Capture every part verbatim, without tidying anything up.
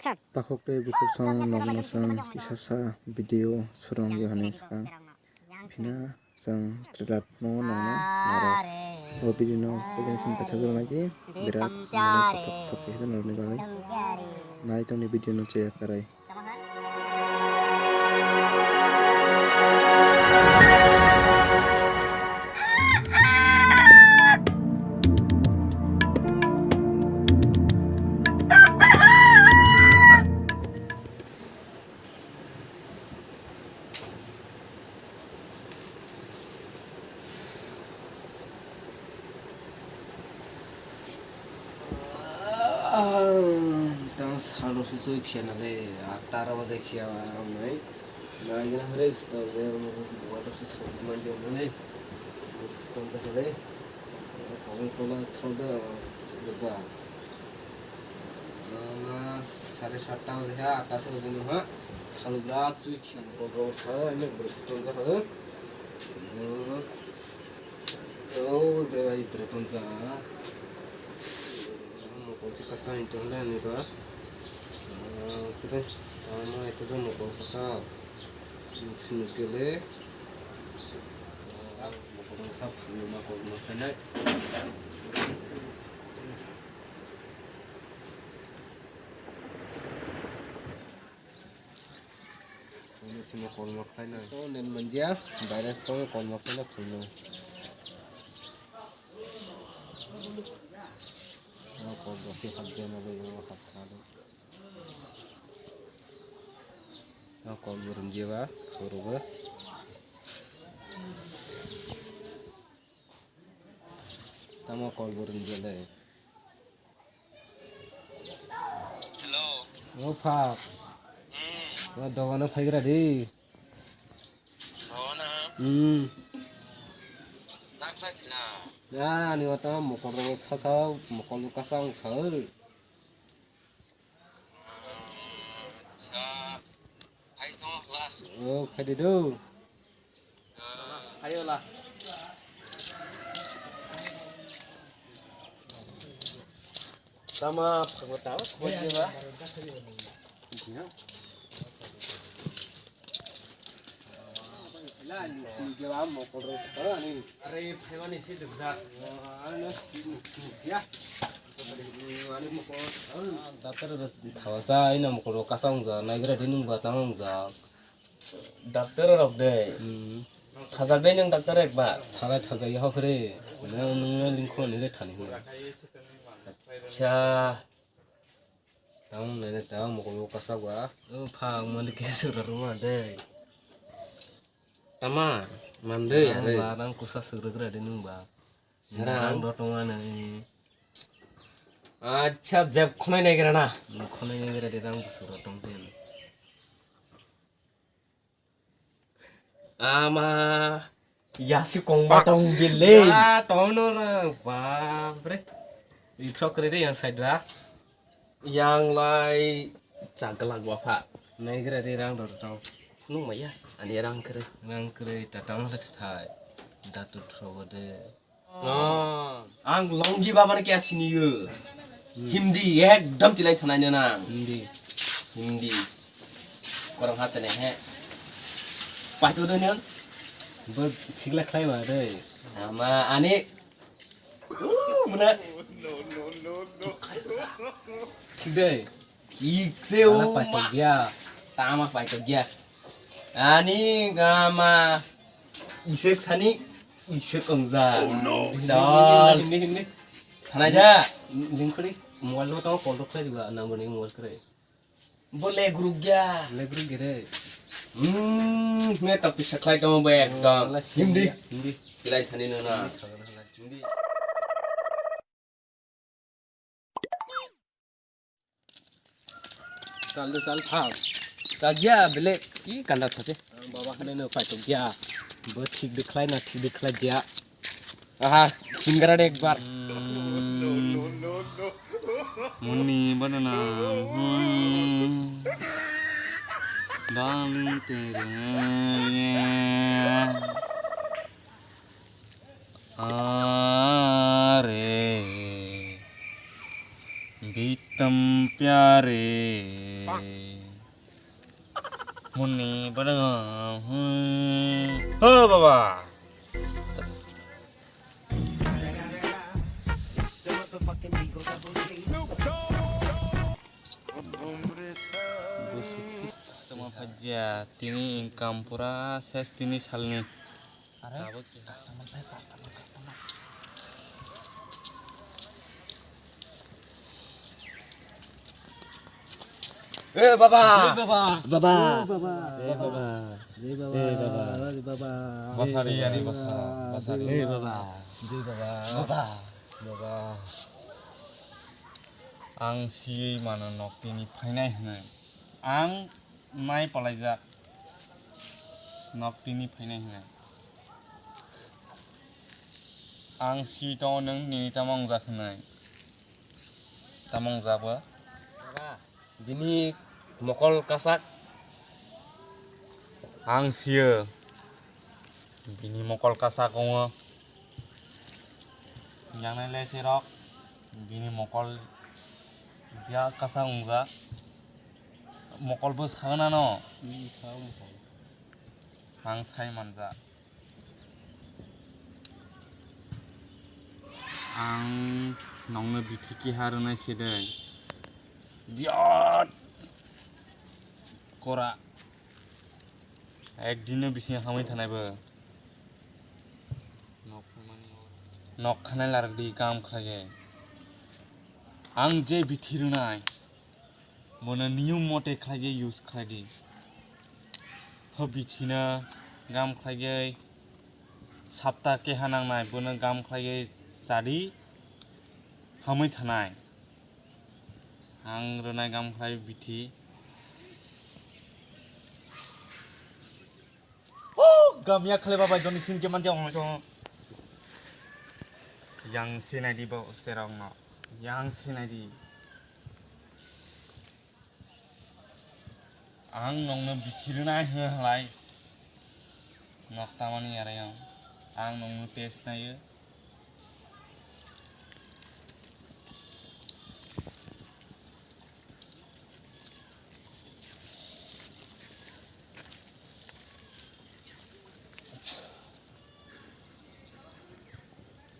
Takhuk tei bukhuk song nokno chwng kisasa video swrwng yo hwnwi swkang. Phina chwng trailer no nokno narwk. O video no beginning simi paithakjak nai di, birat mane kothok kothok khe norokni bagwi. Nai tongni video no cheya kwrwi. Tang salo se choi khiya na le, atta aro baje khiya ang nai. Nai gana hore sto je mo mo to se so man de mo ne. Sto je le. Kami kola thoda da. Nana sare satta baje ha, atta se baje no ha. Salo bra chui khiya na ko sa ne bro sto je ha. Oh, bre, bai, bre, tonja. Mokol si kasa hinton le, ani ba. Ah, kre, ah, ma, ito jo mokol kasa. Sinu kele. Ah, mokol kasa, phanu ma, kol ma, kene. Phone simo call ma khlaina. To net manjia, virus to call ma khlaina phone no. No call bo khe hap jana bai yo hap sa do. No call bo rum jeba, phone ro bo. Tamo call bo ring jele. Hello. O phak. Hmm. O dogano phaigra di. Dogano? Hmm. Nak phai thina. Ya, ani wata mokol ro sasa, mokol ro kasang sa. Sa, hai tong, last. O, khai di do. Hai ola. Tama, phagwa tao, khobor jeba. Are, phaimani si dukjak. Ano si dukjak. Doctor thawasa, ino mokol kasang ja, naigra di nung ba tang ja. Doctor rok de. Hmm. Thajak de nung doctor ekbar. Thabai thajak ya hokre. Nang nung lingkho ni re thani. Acha. Tang nene tang mokol kasagwa. O pha mani ke sura ruma de. Tama, mande are. Ba nang kusa sura gra de nung ba. Rang. Rang do tonga nai. Acha, jeb khonai nai gra na. Khonai nai gra de rang sura tong te. Ama, yasi kongba tong bile. Ya, tong no ra, bapre. Ithro kre de yang side ra. Yang lai chagla gwa pha. Nai gra de rang dor tong. Nung maya, ani rang kre. Rang kre, ta tang le thai. Datu thro de. Ah, ang longi baba ni kya sini yo. Hindi ekdam tilai thanai na nang. Hindi. Hindi. Korang hata ne he. Patu do nang. Bo thikla khlai ma de. Ama ani. Uh, muna. Thik de. Thik se. Ala o patu ma. Gya. Tama patu gya. Ani gama. Isek sani, isek ongja. Oh no. Chal. Hindi, hindi. Thanai ja. Lingkuri, mobile lo tamo call rok khlai diba, number ni mobile kre. Bo le group gya. Le group gere. Hmm, me tapi seklai tamo bo ekdom. Hindi. Hindi. Silai thani no na. Hindi. Chal de chal, phang. Chal ya, bele, ki kanda thase. Baba khane no pai to gya. Bo thik de khlai na, thik de khlai ya. Aha, singara de ekbar. Muni banana. Dang tere. Are, bitam pyare, Muni bana, hmm. Ho baba. Tini income pura ses tini salni. Are, tabuk keha. Customer, customer, customer. Eh, baba. Eh, baba. Baba. Eh, baba. Eh, baba. Eh, baba. Eh, baba. Basari, ari basa. Basari. Eh, baba. Jai baba. Baba. Baba. Ang siyui mano nok tini phainai hwnwi. Ang nai palaijak. Nok tini phainai hwnwi. Ang si tongo nwng nini tamo wngjak hwnwi. Tamo wngjak bo? Bini mokol kasak. Ang siyo. Bini mokol kasak wngo. Yang nai le sirok. Bini mokol ya kasak wngjak. Mokol bo sagana no. Ang sai manjak. Ang nongno bithi keha rwnai se de. Birat kora. Ek dino bisingo hamwi thanai bo. Nok khanai larak di kam khlai ge. Ang je bithi rwnai, bono niyom mote khlai ge use khlai di. Ho bithino gam khlai ge sapta keha nangnai, bono gam khlai ge chadi hamwi thanai. Ang rwnai gam khlai bithi. Gamya khlai babai joni sing je manja ong to. Yang sinai di bo serok no. Yang sinai di. Ang nongno bithi rwnai hwnwi halai. Nok tamani yarayang. Ang nongno test nayo.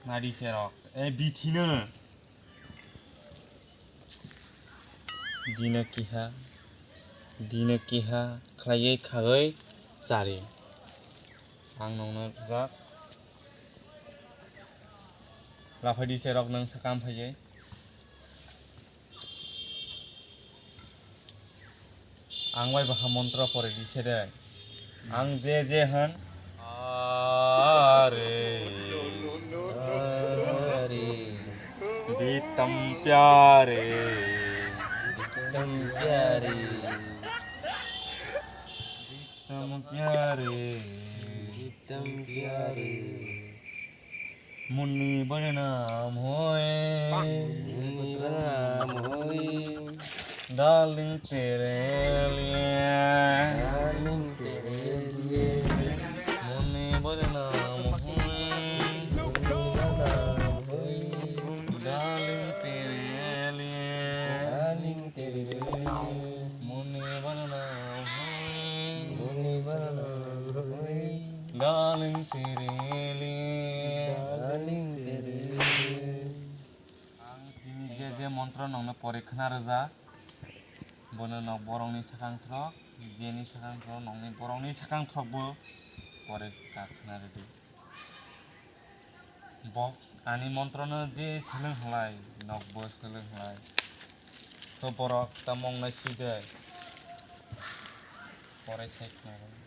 Nadi serok. E bithino. Dino kiha. Dino kiha. Khlaiwi khagwi chari. Ang nongno jak. Laphai di serok nang sakam phaiwi. Ang bai baha montro pore di se de. Ang je je han. Are. Are. Bitam pyare. Bitam pyare. Bitam pyare. Bitam pyare. Muni bana nam hoy. Muni bana nam hoy. Darling tere liye. Darling tere liye. Muni bana nam hoy. Muni bana nam hoy. Darling tere liye. Darling tere liye. Muni bana nam hoy. Muni bana nam hoy. Darling tere liye. Darling tere liye. Ang tini je je montro nongno pore khna rwjak, bono nok borokni sakang throk, jeni sakang throk, nongni borokni sakang throk bo pore kha khna rwdi. Bo ani montrono je seleng halai, nokbo seleng halai. To borok tamo wngnai si de. Pore sai khna rwdi.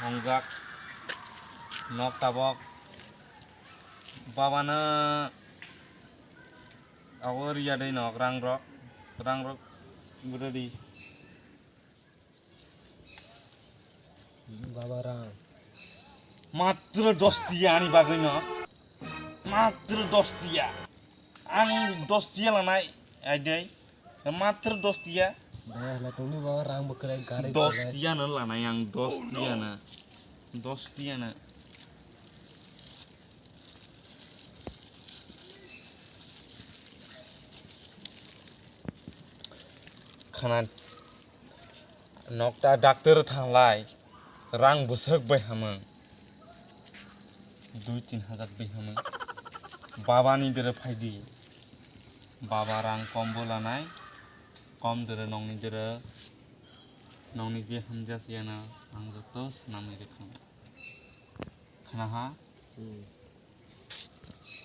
Hongjak nok tabok babano abo riya dei nok rangrok rangrok bwrwdi. Baba rang. Matro dos tiya ani bagwi no. Matro dos tiya. Ang dos tiya lanai, ai dei. Matro dos tiya. Dai, hala tongni baba rang bwkrai gari. Dos tiya no lanai ang, dos tiya no. Dos tiya no. Khana nokta doctor thanglai, rang bwswk bai hamung, dui tin hajar bai hamung. Baba ni dere phaidi, baba rang kom bo lanai, kom dere nokni dere, nokni je hamjak yano ang joto swnamwi rwkha. Khana ha?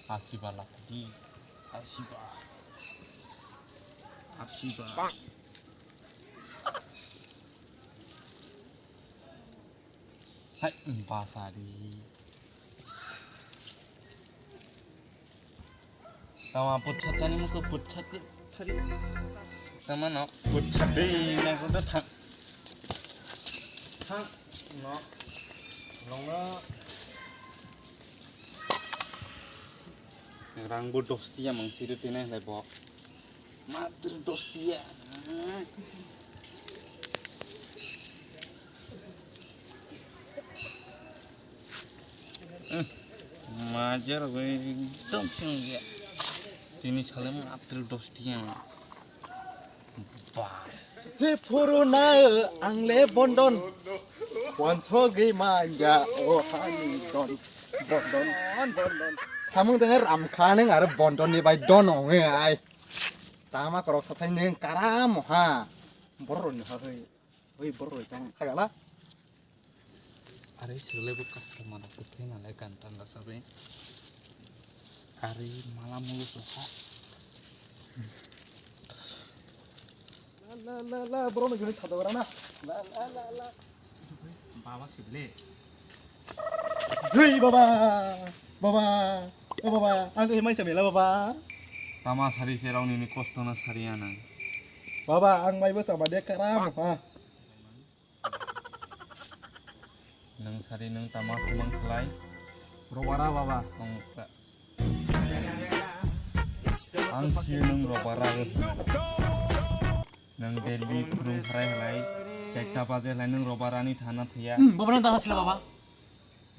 Asiba lakdi. Asiba. Asiba. Hai, basari. Tama putsa tani muko putsa ke thari. Tama no putsa de na ko da thang. Thang no. Nongo. Rang bo dos tiya mang siri tene le bo. Matro dos tiya. Majar gue dong sing ya. Tini sale matro dos tiya. Ba. Je phuru na ang le bondon. Wancho ge ma ya o hani don. Bondon, bondon. Samung tene ram kha neng aro bondon ni bai don ong ai. Tama korok sathai neng karam ha. Borok ni ha hoi. Oi borok roi tong khagala. Are sirle bo customer rok khe nale kan tang da sabe. Are mala mulu so ha. La la la la borok ni gari thado gra na. La la la la. Baba sible. Hei baba. Baba. O baba, ang khe mai samela baba. Tama sari se rok nini kosto na sari anang. Baba, ang mai bo sama de karam ha. Nang sari nang tama samang khlai. Robara baba. Ang ka-, ang si nang robara ge. Nang Delhi phurung harai halai. Chaita baje halai nang robara ni thana thaya. Hmm, baba nang tama sila baba.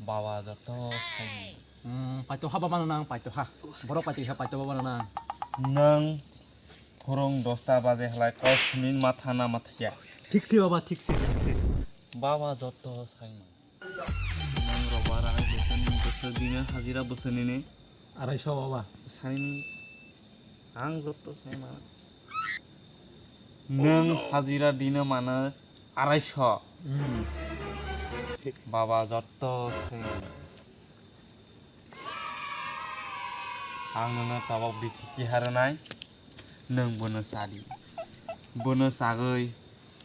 Baba joto sai. Hmm, paito ha baba nang paito ha. Borok paito ha paito baba nang. Nang phurung dosta baje halai kos min ma thana ma thaya. Thik se baba, thik se, thik se. Baba joto sai. Nang robar ai bwswk nini bwswk dini hajira bwswk nini. Arai so baba. Saini ang joto sai ma. Nang hajira dini mana arai so. Hmm. Baba joto sai ma. Ang nono tabok bithi kiha rwnai, nwng bono sadi. Bono sagwi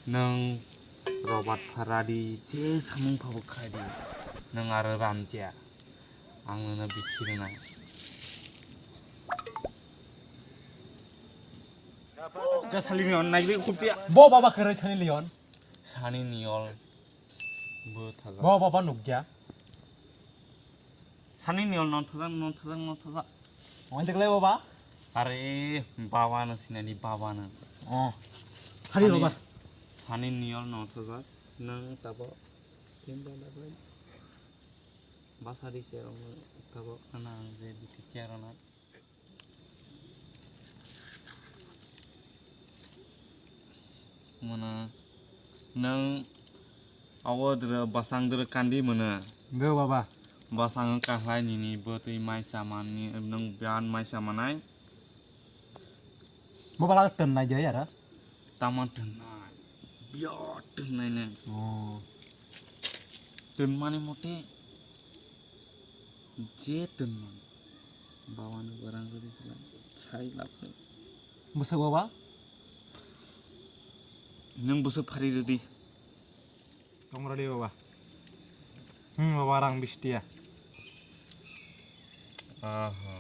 nwng Robert Faradi je samung phabo khai di, nwng aro ramjia. Ang nono bithi rwnai. Ka Sani Leon naigwi khuptiya. Bo baba khe roi Sani Leon. Sani Leon bo thaga. Bo baba nukya. Sani Leon non thaga, non thaga, non thaga. Oin thaga le baba. Are baba no sinani baba no. Oh. Sani baba. Sani Leon non thaga. Nang tabo. Kimba dabai. Basari kerong tabo ana je bithi kerong na. Mano nwng abo dwrw bwsang dwrw kandi mano. Bo baba. Bwsang wngkha hai nini bwtwi mai chamani nwng biyan mai chamanai. Bo bala twn nai de yara. Tamo twn nai. Biyan twn nai nwng. Oh. Twn mani mote. Je twn mani. Bawani barang rwdi sila. Sai lab. Bwswk baba? Nwng bwswk phari rwdi. Tong rwdi baba. Hmm, baba rang bish tiya. Aha.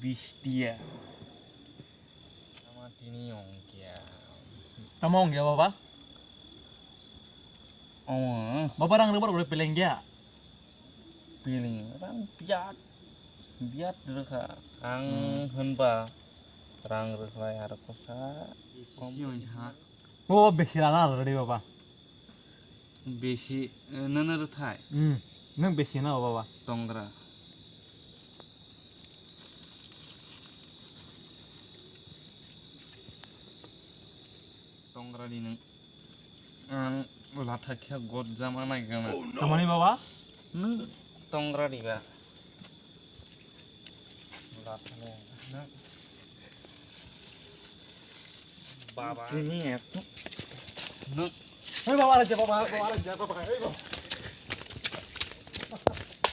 Bish tiya. Tini ongkya. Tamo ongkya baba? Oh. Baba rang rwbar gore peleng ya. Peleng rang biat. Biat rwkha. Ang hmm. Hwnba rang rwkhlai aro kosa. Bisi ongkha. Baba besi rana already baba. Besi, eh, nana rwthai. Hmm. Nang besi na baba. Tongra. Tongradi nwng. Ang latha khe god jama nai gana. Tamani baba? Nwng tongradi ba. Latha le nwng. Baba. Tini ek. Nwng. Hey baba, ara ja baba, baba, ara ja baba, hey baba.